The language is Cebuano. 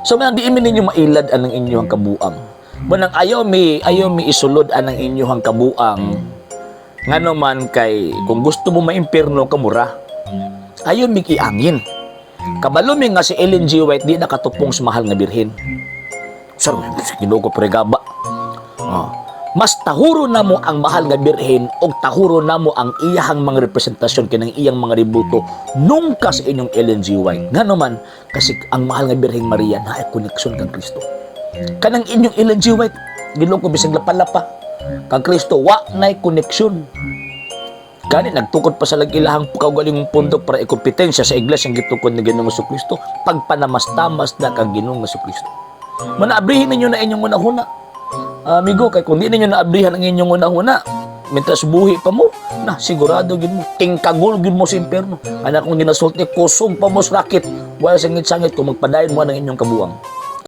So manang di ninyo mailad anang inyong kabuang. Manang ayaw mi isulod anang inyong kabuang, ngano man kay kung gusto mo maimpirno kamura. Ayaw mi iangin. Kabalo mi nga si Ellen G. White di nakatupong sa Mahal nga Birhen. Sir, Ginoo ko, pregaba. Oh. Mas tahuro na mo ang Mahal nga Birhen og tahuro na mo ang iyahang mga representasyon kinang iyang mga rebulto nungka sa inyong Ellen G. White. Ngano man kasi ang Mahal nga Birheng Maria naay koneksyon kang Kristo. Kanang inyong Ellen G. White, Ginoo ko, bisag lapalapa kang Kristo wa nay koneksyon. Gani nagtukod pa sa ilahang kaugalingong pundok para ikompetensya sa iglesia ang gitukod ni Ginoong Kristo, pagpanamastamas na kang Ginoong Kristo. Manaabrihin ninyo na inyong unahuna. Amigo, kay kung di ninyo naabrihan ang inyong unahuna, mientras buhi pa mo, na sigurado gid mo, tingkagol gid mo sa impyerno. Anak kong ginasulti, kusog pa mo sa rakit, wala sangit-sangit kung magpadayon mo ng inyong kabuang.